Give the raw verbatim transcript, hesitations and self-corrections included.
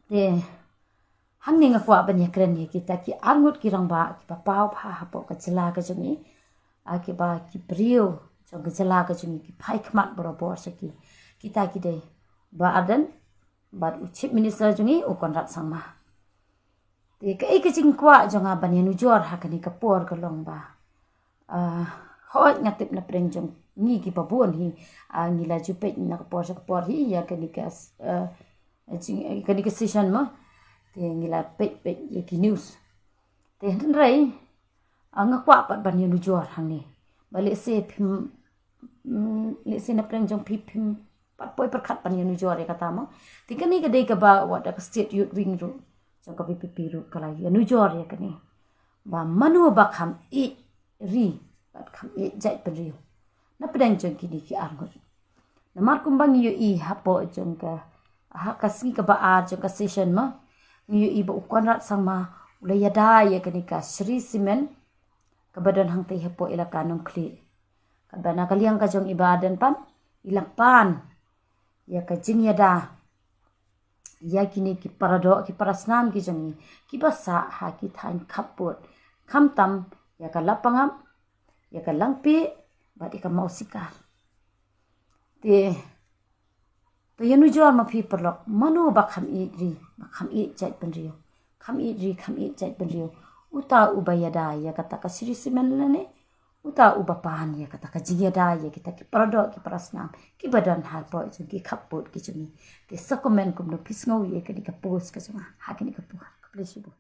Te hangne nga kwah ban ïakren ïa kita ki arngut ki rangbah kiba paw bha hapoh ka jylla ka jong ngi, ah, kiba ki briew jong ka jylla ka jong ngi ki phai khmat barabor sha ki. Kita ki dei Bah Ardent bad u Chief Minister jong ngi u Conrad Sangma. Te kaei ka jingkwah jong nga ban ïanujor ha kane ka por ka long ba, ah, hooid nga tip na pdeng jong ngi kiba bun hi, ah, ngi la ju peit na ka por sha ka por hi ïa kane ka, ah, jing, kane ka session mo. Te ngi la peit peit ïa ki news. Te hynrei, ah, nga kwah pat ban ïanujor hangne ba lehse phim, mm, lehse na pdeng jong phi phim pat poi pyrkhat ban ïanujor ïa kata mo. Te kane ka dei kaba wat da ka State Youth Wing ruh jong ka VPP ruh ka la ïanujor ïa kane, ba mano ba kham ïeit ri bad kham ïeit jaitbynriew na pdeng jong kine ki arngut. Namar kumba ngi ïohi hapoh jong ka, ha ka sngi kaba ar jong ka session mo, ngi ïohi ba u Conrad Sangma u la ïada ïa kane ka Shree Cement kaba don hangtei hapoh elaka Nongkhlieh. Katba na ka liang ka jong i Bah Ardent pat i la pan ïa ka jingïada ïa kine ki paradoh ki parasnam ki jong ngi kiba sah ha ki thaiñ khappud, khamtam ïa ka Lapangap, ïa ka Langpih bad ïa ka Mawsikar. Te to ïanujor ma phi paralok, mano ba kham ïeit ri, ba kham ïeit jaitbynriew, kham ïeit ri, kham ïeit jaitbynriew, uta uba ïada ïa kata ka Shree Cement lane uta uba pan ïa kata ka jingïada ïa kita ki paradoh ki parasnam kiba don hapoh jong ki khappud ki jong ngi. Te sa comment kumno phi sngew ïa kane ka post ka jong nga ha kane ka por. Khublei shibun.